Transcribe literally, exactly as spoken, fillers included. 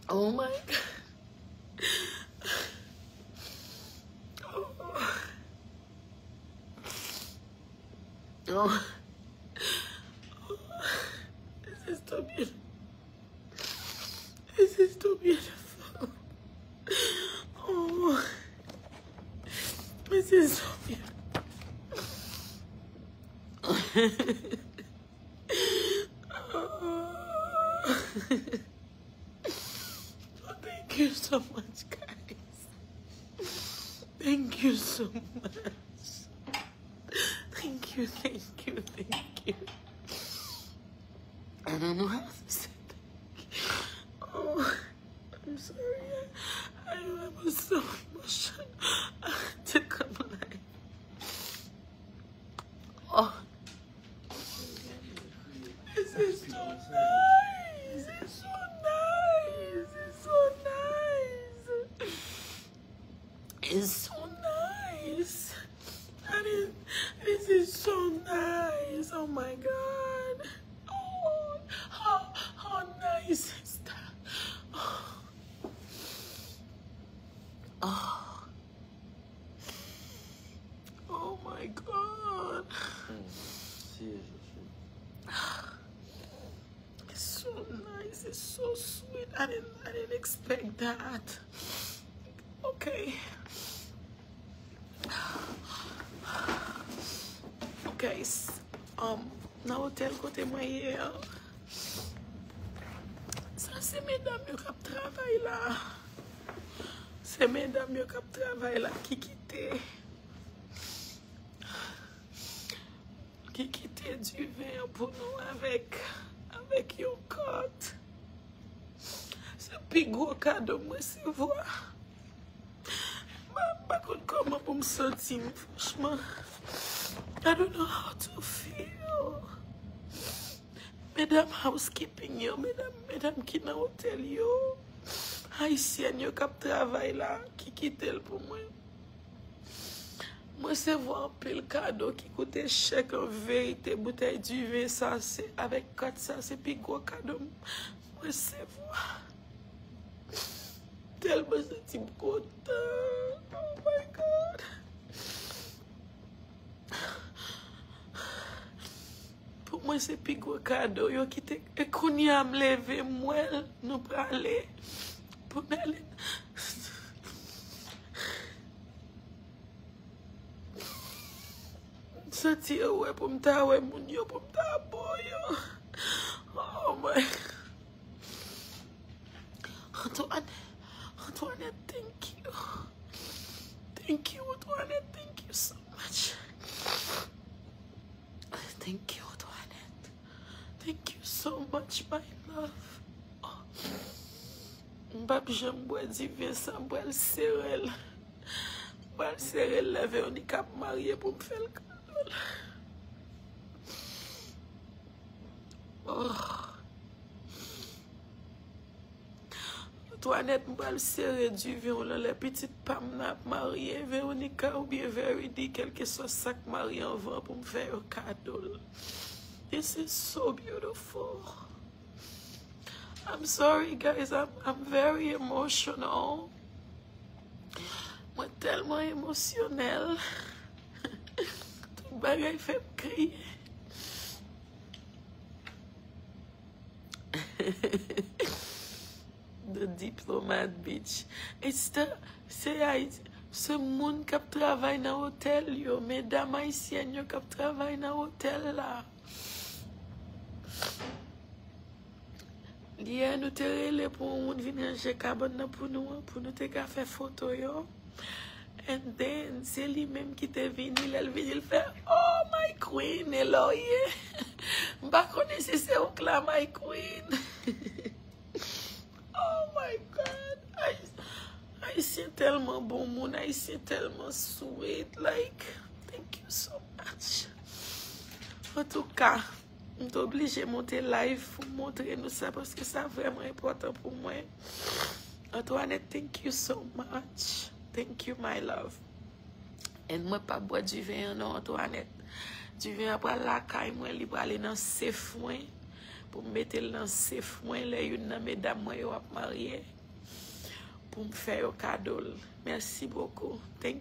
Oh my God. Oh. Oh. This is too beautiful. This is too beautiful. Oh. This is so beautiful. Oh. Oh, thank you so much, guys. Thank you so much. Thank you, thank you, thank you. I don't know how to say thank you. Oh, I'm sorry. I, I was so emotional. I had to come live. Oh. This is so nice. It's so nice. It's so nice. It's so nice. I mean, this is so nice. Oh my God. Oh, how, how nice is that? Oh. Oh. Oh my God. It's so nice. It's so sweet. I didn't, I didn't expect that. Okay. Okay. S- um, nan otèl kote mwen ye a, sa se medam yo k ap travay la. Se medam yo k ap travay la ki kite, ki kite diven an pou nou avèk, avèk yon kat. Se pi gwo kado m resevwa. Mwen pa konn kòman pou m santi m, franchman. I don't know how to feel. Medam housekeeping yo, medam, medam ki nan otèl yo, ayisyèn yo k ap travay la, ki kite l pou mwen. Mwen resevwa anpil kado ki koute chè an verite. Boutèy diven sa, se avèk kat sa, se pi gwo kado m resevwa. Tèlman santi m kontan. Oh my God. Pou mwen, se pi gwo kado yo kite. E kounye a, m leve, m wè l, nou prale. Pou n ale. M santi yo wè pou m ta wè moun yo, pou m ta bo yo. Oh my. Antoinette, Antoinette, thank you. Thank you, Antoinette. Thank you so much. Thank you, Antoinette. Thank you so much, my love. Oh. M p ap janm bwè diven sa, m pral sere l. M pral sere l lè Veronica ap marye pou m fè l kado l. Oh. Antoinette, m pral sere diven w lan lè pitit pa m nan ap marye, Veronica oubyen Verity, kèlkeswa sa k marye anvan, pou m fè yo kado l. This is so beautiful. I'm sorry, guys, I'm, I'm very emotional. Mwen tèlman emosyonèl. Tout bagay fè m kriye. The diplomat, bitch. It's the, se Ayiti, se moun k ap travay nan otèl yo, medam ayisyèn yo k ap travay nan otèl la. Yè, nou te rele pou yon moun vin ranje kabann nan pou nou an, pou nou te ka fè foto yo. And then, se li menm ki te vini, lè l vini, l fè, "Oh, my queen, e la w ye?" M pa konnen si se ou k la, my queen. Oh my God. Ay-, Ayisyen tèlman bon moun, Ayisyen tèlman sweet. Like, thank you so much. Antouka, m t oblije monte live pou m montre nou sa, paske sa vrèman enpòtan pou mwen. Antoinette, thank you so much. Thank you, my love. And mwen p ap bwè diven an non, Antoinette. Diven an pral lakay mwen, li prale nan sef mwen. Pou m mete l nan sef mwen, lè youn nan medam mwen yo ap marye. pou m fè yo kado l. Merci beaucoup. Thank